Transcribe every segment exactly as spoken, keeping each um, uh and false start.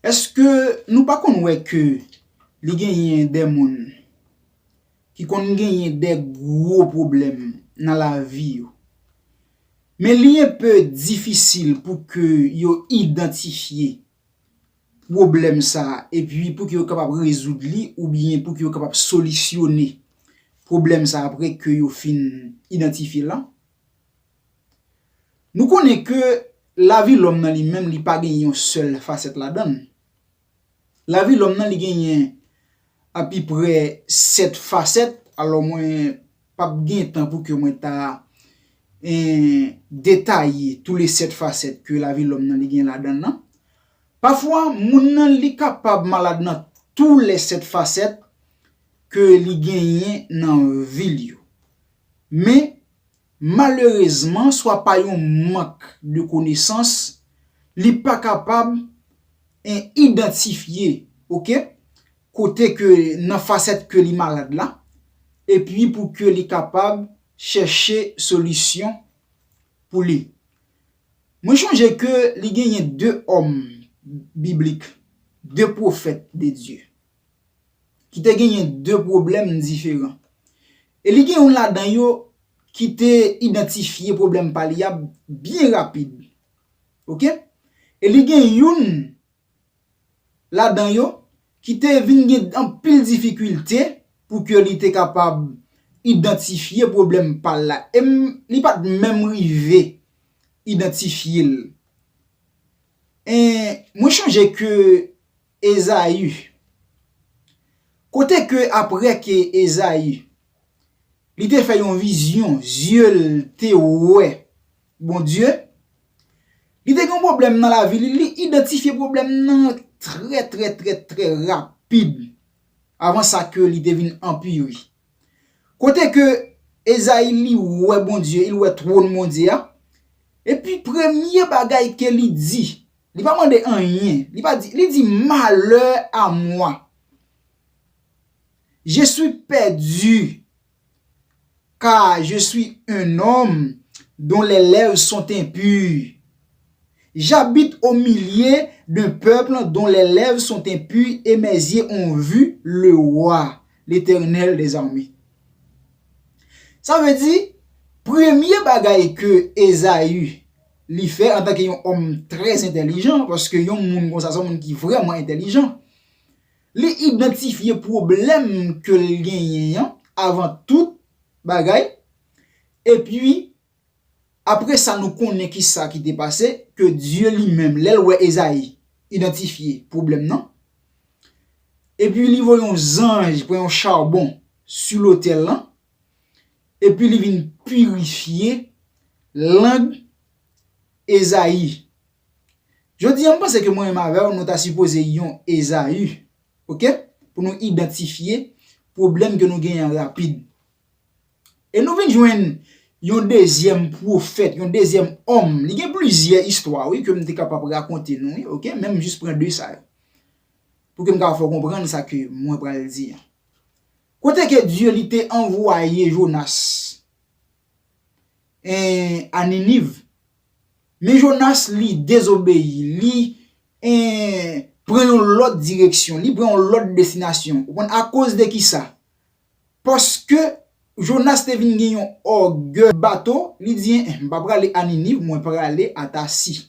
Èske nou pa konn wè ke li genyen de moun ki konn genyen de gwo pwoblèm nan lavi yo? Men li enpe difisil pou ke yo idantifye pwoblèm sa a, epi pou ke yo kapab rezoud li, oubyen pou ke yo kapab solisyone pwoblèm sa a apre ke yo fin idantifye l lan. Nou konnen ke lavi lòm nan li menm, li pa gen yon sèl fasèt ladan l. Lavi lòm nan, li genyen apiprè sèt fasèt. Alò, mwen p ap gen tan pou ke mwen ta, en, detaye tou le sèt fasèt ke lavi lòm nan, li gen ladan l lan. Pafwa, moun nan, li kapab malad nan tou le sèt fasèt ke li genyen nan vi l yo. Men, malerezman, swa pa yon mank de konesans, li pa kapab, en, idantifye, oke, kote ke nan fasèt ke li malad la, epi pou ke li kapab chèche solisyon pou li. Mwen chonje ke li genyen de òm biblik, de pwofèt de Dye, ki te genyen de pwoblèm diferan. E li gen youn ladan yo ki te idantifye pwoblèm pa li a byen rapid. Oke? E li gen youn ladan yo ki te vin gen anpil difikilte pou ke li te kapab idantifye pwoblèm pa l la. E m, li pa t menm rive idantifye l. E mwen chonje ke Ezayi, kote ke apre ke Ezayi, li te fè yon vizyon, zye l te wè Bondye, li te gen yon pwoblèm nan lavi li, li idantifye pwoblèm nan trè, trè, trè, trè rapid, avan sa ke li te vin anpire. Kote ke Ezayi li wè Bondye, li wè twòn Bondye a, epi premye bagay ke li di, li pa mande anyen, li pa di, li di, malheur à moi, je suis perdu, car je suis un homme dont les lèvres sont impures. J'habite au milieu d'un peuple dont les lèvres sont impures et mes yeux ont vu le roi, l'Éternel des armées. Sa vle di, premye bagay ke Ezayi li fè antanke yon òm trè entèlijan, paske yon moun konsa se yon moun ki vrèman entèlijan, li idantifye pwoblèm ke l genyen an avan tout bagay, epi apre sa, nou konnen ki sa ki te pase, ke Dye li menm, lè l wè Ezayi idantifye pwoblèm nan, epi li voye yon zanj pran yon chabon sou lotèl lan, epi li vin pirifye lang Ezayi. Jodi a, m panse ke mwen menm avè w, nou ta sipoze yon Ezayi, oke? Pou nou idantifye pwoblèm ke nou genyen an rapid. E nou vin jwenn yon dezyèm pwofèt, yon dezyèm òm. Li gen plizyè istwa, wi, ke m te kapab rakonte nou, wi, oke? Men m jis pran de sa yo. Pou ke m ka fè w konprann sa ke mwen pral di an. Kote ke Dye li te anvwaye Jonas, en, a Niniv. Men Jonas, li dezobeyi, li, en, pran yon lòt direksyon, li pran yon lòt destinasyon. Ou konprann? Akoz de ki sa? Paske Jonas te vin gen yon ògèy bato, li di, en, m pa prale a Niniv, mwen prale a Tasi.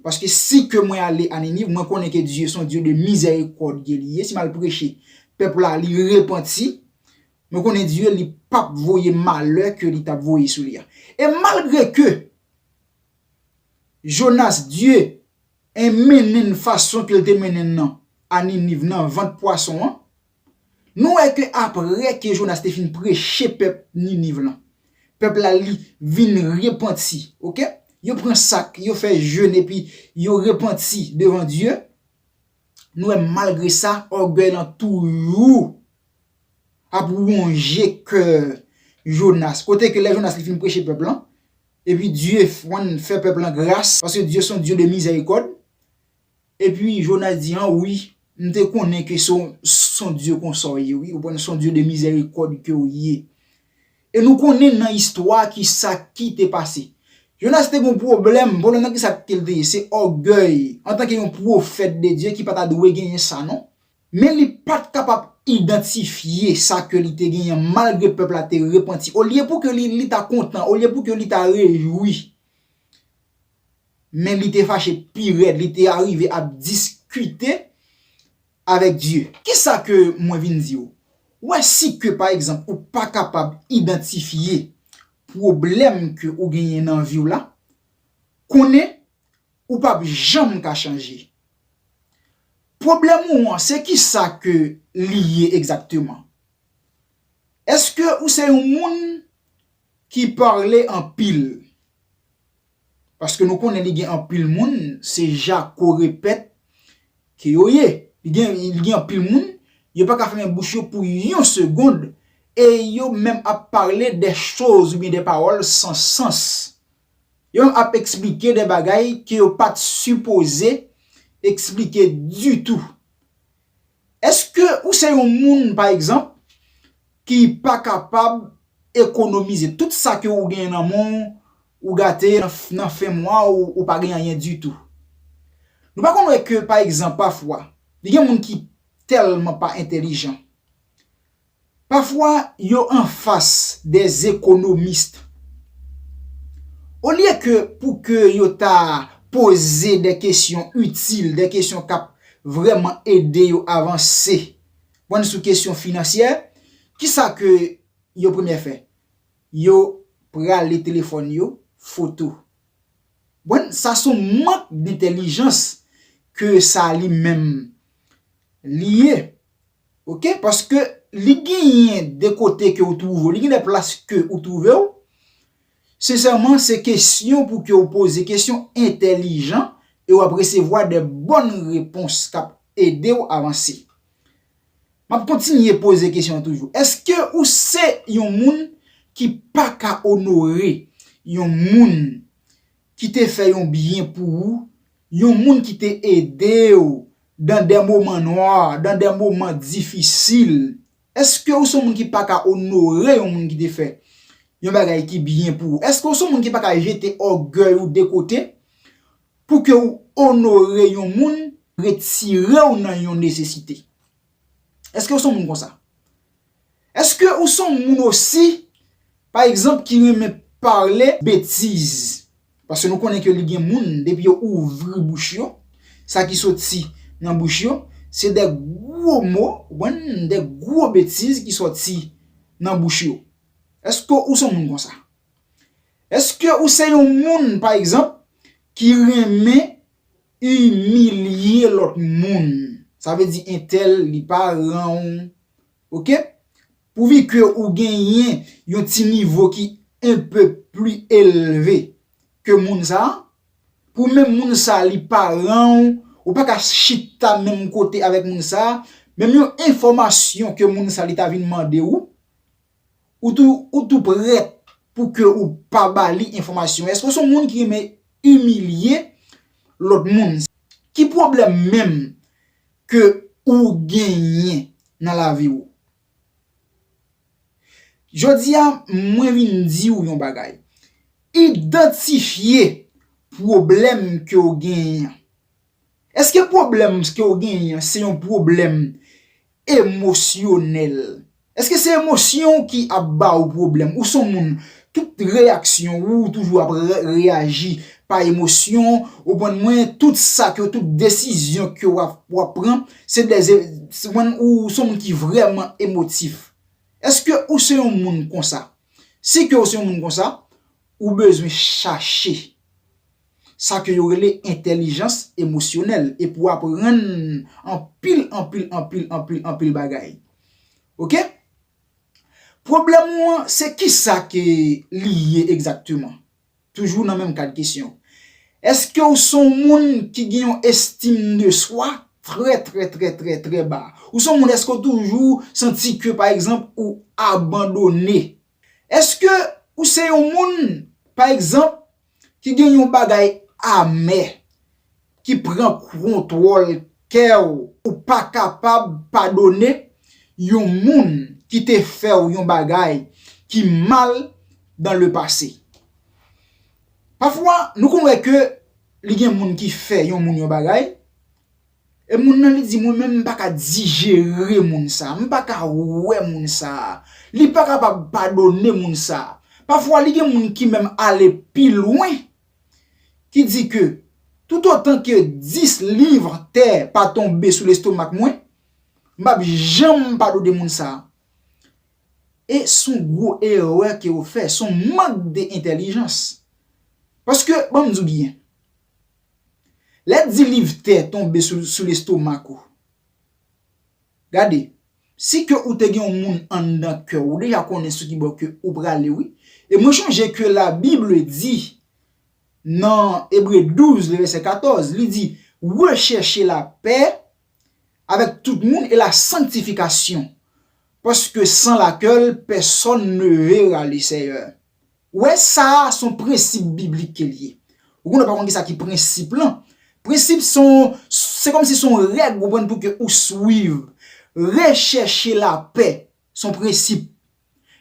Paske si ke mwen ale a Niniv, mwen konnen ke Dye se yon Dye de mizèrikòd ke li ye. Si m al preche pèp la, li repanti, mwen konnen Dye, li p ap voye malè ke li t ap voye sou li a. E malgre ke Jonas, Dye, en, mennen n fason ke l te mennen n nan, a Niniv, nan vant pwason an, nou wè ke apre ke Jonas te fin preche pèp Niniv lan, pèp la li vin repanti, oke? Yo pran sak, yo fè jèn epi yo repanti devan Dye. Nou wè malgre sa, ògèy lan toujou ap wonje kè Jonas. Kote ke lè Jonas li fin preche pèp lan, epi Dye fè pèp lan gras, paske Dye se yon Dye de mizèrikòd. Epi Jonas di, an wi, m te konnen ke se yon, se yon Dye konsa w ye, wi. Ou konprann, se yon Dye de mizèrikòd ke w ye. E nou konnen nan istwa ki sa ki te pase. Jonas te gen yon pwoblèm. Pwoblèm nan, ki sa ke l te ye? Se ògèy. Antanke yon pwofèt de Dye ki pa ta dwe genyen sa, non. Men li pa t kapab idantifye sa ke li te genyen, malgre pèp la te repanti. Olye pou ke li, li ta kontan, olye pou ke li ta rejwi, men li te fache pi rèd, li te arive ap diskite avèk Dye. Kisa ke mwen vin di w? Ou wè, si ke, pa egzanp, ou pa kapab idantifye pwoblèm ke ou genyen nan vi w la, konnen ou p ap janm ka chanje. Pwoblèm ou an, se kisa ke li ye egzakteman? Èske ou se yon moun ki pale anpil? Paske nou konnen li gen anpil moun, se jako repèt ke yo ye. Li gen, li gen anpil moun, yo pa ka fèmen bouch yo pou yon segonn, e yo menm ap pale de choz oubyen de pawòl san sans. Yo menm ap eksplike de bagay ke yo pa t sipoze eksplike ditou. Èske ou se yon moun, pa egzanp, ki pa kapab ekonomize? Tout sa ke ou genyen nan men w, ou gate nan, nan fen mwa, ou, ou pa gen anyen ditou. Nou pa konn wè ke, pa egzanp, pafwa, li gen moun ki tèlman pa entèlijan. Pafwa, yo anfas de ekonomis. Olye ke pou ke yo ta poze de kesyon itil, de kesyon k ap vrèman ede yo avanse, konprann, sou kesyon finansyè, kisa ke yo premye fè? Yo prale telefòn yo, foto. Bon, sa se yon mank dentèlijans ke sa li menm li ye. Oke? Paske li genyen de kote ke ou twouve w, li gen de plas ke ou twouve w. Sensèman, se kesyon pou ke ou poze kesyon entèlijan e w ap resevwa de bòn repons k ap ede w avanse. M ap kontinye poze kesyon toujou. Èske ou se yon moun ki pa ka onore yon moun ki te fè yon byen pou ou, yon moun ki te ede w dan de moman nwa, dan de moman difisil? Èske ou se yon moun ki pa ka onore yon moun ki te fè yon bagay ki byen pou ou? Èske ou se yon moun ki pa ka jete ògèy ou de kote pou ke ou onore yon moun, retire w nan yon nesesite? Èske ou se yon moun konsa? Èske ou se yon moun osi, pa egzanp, ki renmen pale betiz? Paske nou konnen ke li gen moun, depi yo ouvri bouch yo, sa ki soti nan bouch yo, se de gwo mo, ou konprann, de gwo betiz ki soti nan bouch yo. Èske ou se yon moun konsa? Èske ou se yon moun, pa egzanp, ki renmen imilye lòt moun? Sa vle di entèl, li pa ran w, oke? Pouvi ke ou genyen yon ti nivo ki un peu plus élevé ke moun sa a, pou menm moun sa a, li pa ran w, ou pa ka chita menm kote avèk moun sa a, menm yon enfòmasyon ke moun sa a li ta vin mande ou, ou tou, ou tou prèt pou ke ou pa ba li enfòmasyon. Èske w se yon moun ki renmen imilye lòt moun? Ki pwoblèm menm ke ou genyen nan lavi w? Jodi a, mwen vin di w yon bagay. Idantifye pwoblèm ke w genyen an. Èske pwoblèm ke w genyen an se yon pwoblèm emosyonèl? Èske se emosyon w ki ap ba w pwoblèm? Ou se yon moun, tout reyaksyon ou, ou toujou ap re-, reyaji pa emosyon, ou konprann mwen, tout sa ke, tout desizyon ke w ap, w ap pran, se de, se, ou se yon moun ki vrèman emotif. Èske ou se yon moun konsa? Si ke ou se yon moun konsa, ou bezwen chache sa ke yo rele entèlijans emosyonèl e pou w aprann anpil, anpil, anpil, anpil, anpil bagay. Oke? Pwoblèm ou an, se kisa ke li ye egzakteman? Toujou nan menm kad kesyon. Èske ou se yon moun ki gen yon estime de soi trè, trè, trè, trè, trè ba? Ou se yon moun, èske ou toujou santi ke, pa egzanp, ou abandone? Èske ou se yon moun, pa egzanp, ki gen yon bagay amè ki pran kontwòl kè w, ou pa kapab padone yon moun ki te fè w yon bagay ki mal dans le passé? Pafwa, nou konn wè ke li gen moun ki fè yon moun yon bagay, e moun nan li di, "Mwen menm, m pa ka dijere moun sa, m pa ka wè moun sa, li pa kapab padone moun sa." Pafwa, li gen moun ki menm ale pi lwen, ki di ke, "Toutotan ke dis liv tè pa tonbe sou lestomak mwen, m p ap janm padone moun sa." E s on gwo erè ke w fè, s on mank de entèlijans. Paske, ban m di w byen, lè di liv tè tonbe sou, sou lestomak ou, gade, si ke ou te gen yon moun anndan kè w, ou deja konnen sou ki bò ke ou prale, wi. E mwen chonje ke la Bible di, nan Ebre douz, le vèsè katòz, li di, "Rechèche lapè avèk tout moun e la sanktifikasyon, paske san lakèl pèsòn ne vera le Seyè." Ou wè, sa a, s on prensip biblik ke l ye. Ou konnen, pa konn ki sa ki prensip lan. Prensip s on, se kòmsi s on règ, ou konprann, pou ke ou swiv. Rechèche lapè, s on prensip.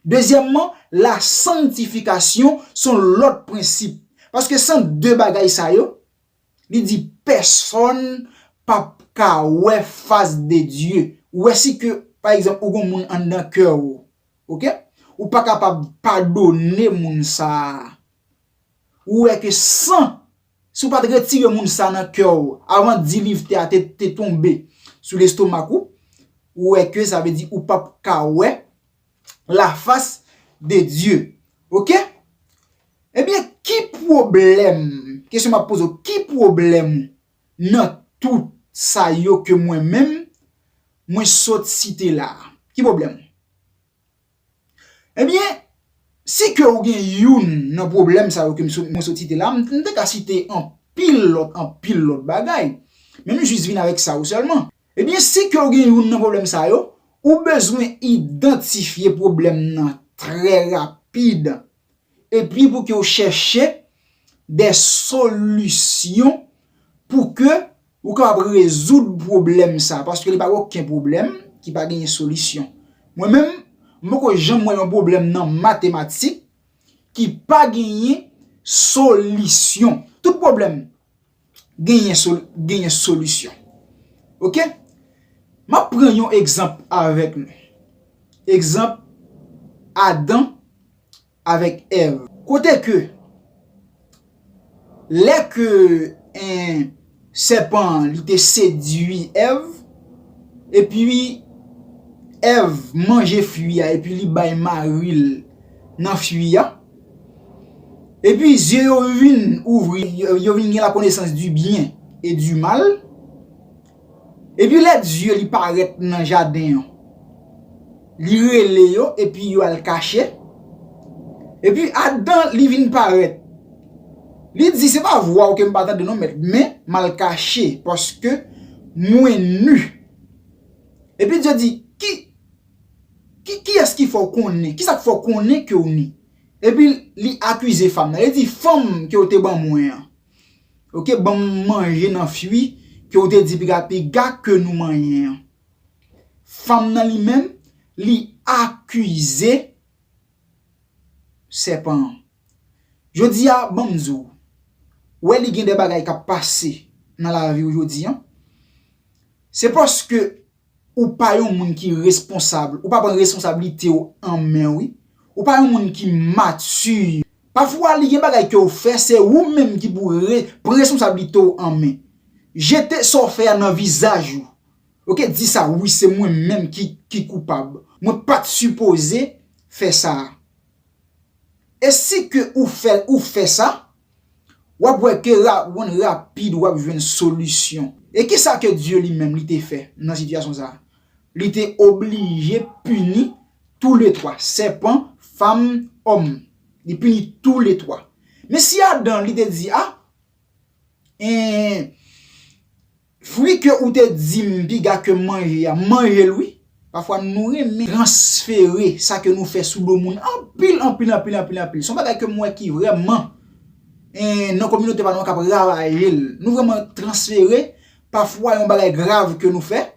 Dezyèmman, la sanktifikasyon, s on lòt prensip. Paske san de bagay sa yo, li di pèsòn p ap ka wè fas de Dye. Ou wè, si ke, pa egzanp, ou gon moun anndan kè w, oke? Ou pa kapab padone moun sa a. Ou wè ke san, si w pa t retire moun sa nan kè w, avan di liv tè a te, te tonbe sou lestomak ou, ou wè ke sa vle di ou p ap ka wè la fas de Dye. Oke? Ebyen, ki pwoblèm, kesyon m ap poze w, ki pwoblèm nan tout sa yo ke mwen menm, mwen sot site la a? Ki pwoblèm? Ebyen, si ke ou gen youn nan pwoblèm sa yo ke m so-, mwen sot site la, m, m te ka site anpil lòt, anpil lòt bagay. Men m jis vin avèk sa yo sèlman. Ebyen, si ke ou gen youn nan pwoblèm sa yo, ou bezwen idantifye pwoblèm nan trè rapid. Epi pou ke w chèche de solisyon pou ke ou kapab rezoud pwoblèm sa, paske li pa gen okenn pwoblèm ki pa genyen solisyon. Mwen menm, m poko janm wè yon pwoblèm nan matematik ki pa genyen solisyon. Tout pwoblèm genyen sol-, genyen solisyon. Oke? M ap pran yon egzanp avèk nou. Egzanp Adan avèk Èv. Kote ke, lè ke, en, sèpan an, li te sedui Èv, epi Èv manje fwi a, epi li bay mari l nan fwi a, epi zye yo vin ouvri, yo, yo vin gen la connaissance du bien et du mal. Epi lè Dye li parèt nan jaden an, li rele yo epi yo al kache. Epi Adan li vin parèt. Li di, "Se pa vwa w ke m pa tande non, mèt, men m al kache paske mwen ni." Epi Dye di, "Ki, ki, kiyès ki fè w konnen? Kisa k fè w konnen ke w ni?" Epi li akize fanm nan. Li di, "Fanm ke w te ban mwen an, oke, ban m manje nan fwi ke w te di piga piga ke nou manyen an." Fanm nan li menm, li akize sèpan an. Jodi a, ban m di w, ou wè li gen de bagay k ap pase nan lavi w jodi a. Se paske ou pa yon moun ki responsab, ou pa pran responsablite w an men w, wi. Ou pa yon moun ki mati. Pafwa, li gen bagay ke w fè, se ou menm ki pou re-, pran responsablite w an men. Jete sa w fè a nan vizaj ou. Oke, di sa, "Wi, se mwen menm ki, ki koupab. Mwen pa t sipoze fè sa a." E si ke ou fè, ou fè sa, w ap wè ke ra-, w rapid, w ap jwenn solisyon. E kisa ke Dye li menm li te fè nan sitiyasyon sa a? Li te oblije pini tou le twa, sèpan, fanm, òm. Li pini tou le twa. Men si Adan li te di, "A, en, fwi ke ou te di m piga ke m manje a, m manje l wi." Pafwa, nou renmen transfere sa ke nou fè sou do moun anpil, anpil, anpil, anpil, anpil. Se yon bagay ke m wè ki vrèman, en, nan kominote pa nou an k ap ravaje l. Nou vrèman transfere, pafwa, yon bagay grav ke nou fè,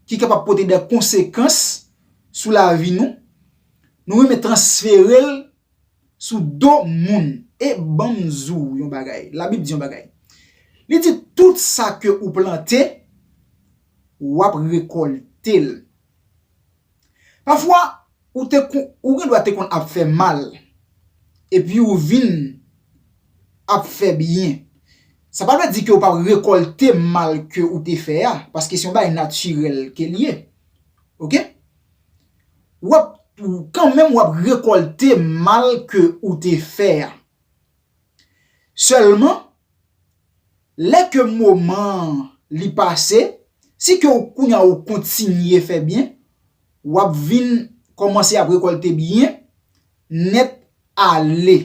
ki kapab pote de konsekans sou lavi nou. Nou renmen transfere l sou do moun. E ban m di w yon bagay. Labib di yon bagay. Li di, tout sa ke ou plante, w ap rekòlte l. Pafwa, ou te kon, ou gen dwa te konn ap fè mal, epi ou vin ap fè byen. Sa pa vle di ke w p ap rekòlte mal ke ou te fè a, paske se yon bagay natirèl ke l ye. Oke? W ap, kanmenm w ap rekòlte mal ke ou te fè a. Sèlman, lè ke moman an li pase, si ke w kounye a ou kontinye fè byen, w ap vin kòmanse ap rekòlte byen nèt ale.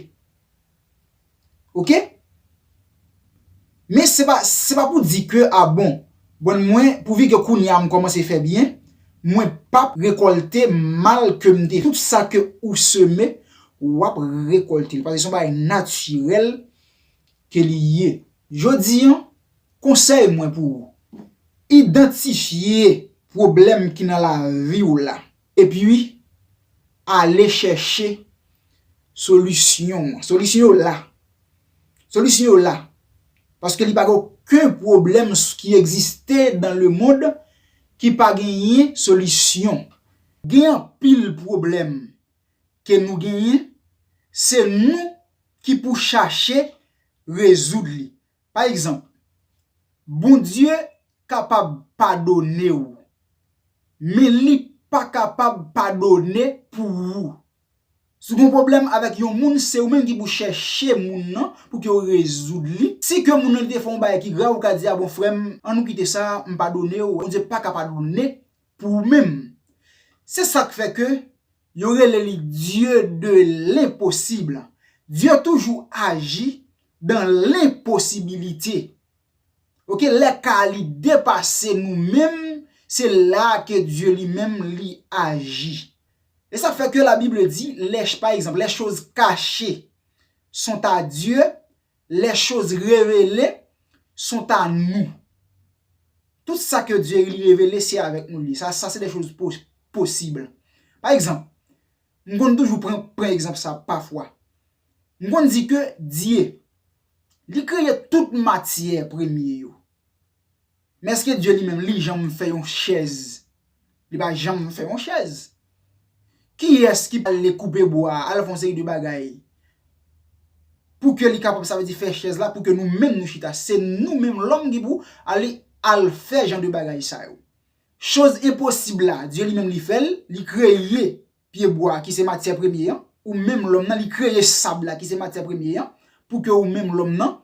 Oke? Men se pa, se pa pou di ke, a bon, bon, mwen, pouvi ke kounye a m kòmanse fè byen, mwen p ap rekòlte mal ke m te. Tout sa ke ou seme, w ap rekòlte l. Paske se yon bagay natirèl ke li ye. Jodi an, konsèy mwen pou ou, idantifye pwoblèm ki nan lavi w la, epi ale chèche solisyon an. Solisyon yo la. Solisyon yo la. Paske li pa gen okenn pwoblèm ki egziste dans le monde ki pa genyen solisyon. Gen anpil pwoblèm ke nou genyen, se nou ki pou chache rezoud li. Pa egzanp, Bondye kapab padone w, men li pa kapab padone pou ou. Si w gen yon pwoblèm avèk yon moun, se ou menm ki pou chèche moun nan pou ke w rezoud li. Si ke moun nan li te fè yon bagay ki grav, ou ka di, a bon, frè m, ann nou kite sa, m padone w. Bondye pa ka padone pou ou menm. Se sa k fè ke yo rele li Dieu de l'impossible. Dye toujou aji dans l'impossibilité. Oke, lè ka li depase nou menm, se la ke Dye li menm li aji. E sa fè ke la Bible di, les, pa egzanp, les choses cachées sont à Dieu, les choses révélées sont à nous. Tout sa ke Dye li revele, se avèk nou li. Sa, sa se de choz po-, posib. Pa egzanp, m konn toujou pran, pran egzanp sa pafwa. M konn di ke Dye, li kreye tout matyè premye yo. Men èske Dye li menm, li janm fè yon chèz? Li pa janm fè yon chèz. Kiyès ki ale koupe bwa a, al fè yon seri de bagay pou ke li kapab, sa vle di fè chèz la, pou ke nou menm nou chita? Se nou menm lòm ki pou ale al fè jan de bagay sa yo. Choz enposib la, Dye li menm li fè l, li kreye pyebwa ki se matyè premye an, ou menm lòm nan, li kreye sab la ki se matyè premye an, pou ke ou menm lòm nan,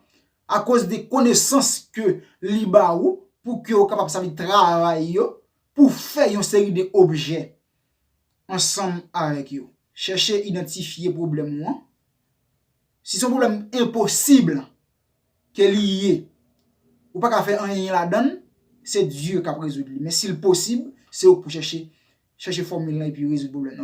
akoz de konesans ke li ba ou, pou ke ou kapab sèvi travay yo, pou fè yon seri de objè ansanm avèk yo. Chèche idantifye pwoblèm ou an. Si se yon pwoblèm enposib ke li ye, ou pa ka fè anyen ladan l, se Dye k ap rezoud li. Men si l posib, se ou k pou chèche, chèche fòmil lan epi rezoud pwoblèm nan.